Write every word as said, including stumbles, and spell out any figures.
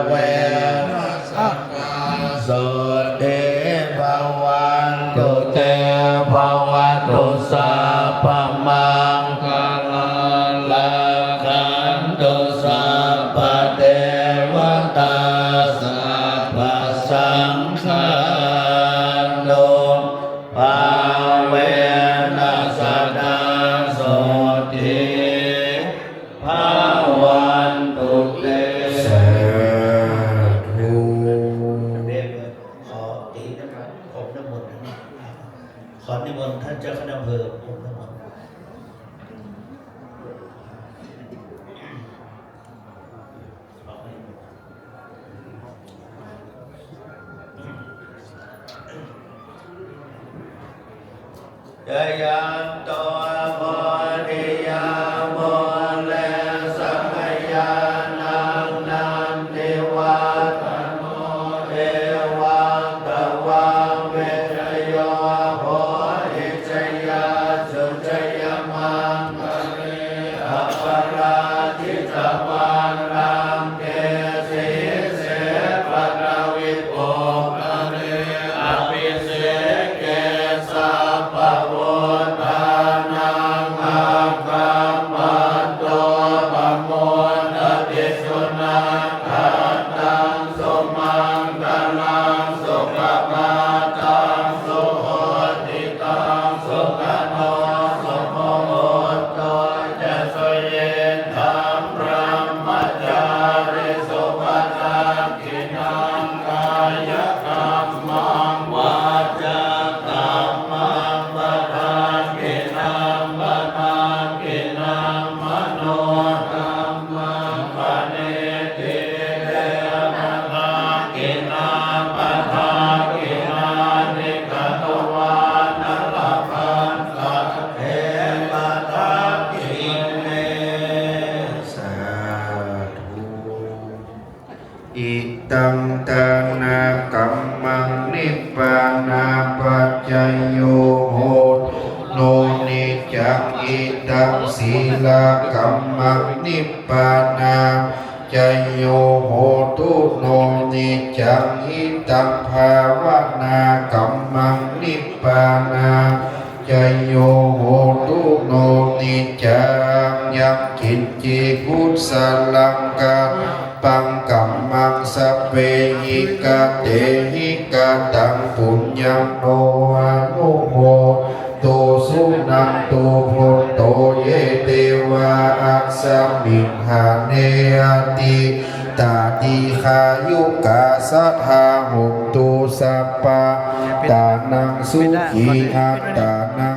verā sadā sotthī bhavantu te. Bhavatu sabbamaṅgalaṃ, rakkhantu sabbadevatā, sabbasaṅghānubhāvena sadā sotthī bhavantu te. Sādhu. ขอตีน้ำมัน ผมน้ำมนต์นะ ขอนิมนต์ท่านเจ้าคณะอำเภอผมน้ำมนต์ Jayanto bodhiyā mūle sakyānaṃ nandivaḍḍhano, evaṃ tvaṃ vijayo hohi jayassu jayamaṅgale. Aparājitapallaṅke sīse paṭhavipokkhare, abhiseke sabbabuddhānaṃ aggappatto pamodati. Sunakkhattaṃ sumaṅgalaṃ supabhātaṃ suhuṭṭhitaṃ, sukhaṇo sumuhutto ca suyiṭṭhaṃ brahmacārisu. Padakkhiṇaṃ kāyakammaṃ vācākammaṃ padakkhiṇaṃ, padakkhiṇaṃ manokammaṃ paṇidhī te padakkhiṇā. Padakkhiṇāni katvāna labhantatthe padakkhiṇe. Sādhu. Idaṃ dānakammaṃ nibbānapaccayo hotu no niccaṃ. Idaṃ sīlakammaṃ nibbānapaccayo hotu no niccaṃ. Idaṃ bhāvanākammaṃ nibbānapaccayo hotu no niccaṃ. Yaṅkiñci kusalaṃ ka paṃ kammaṃ sabbehi katehi kataṃ puññaṃ no anumodantu. Suṇantu bhonto ye devā asmiṃ ṭhāne adhigatā dīghāyukā sadā hontu sabbadā. Attānaṃ sukhī attānaṃ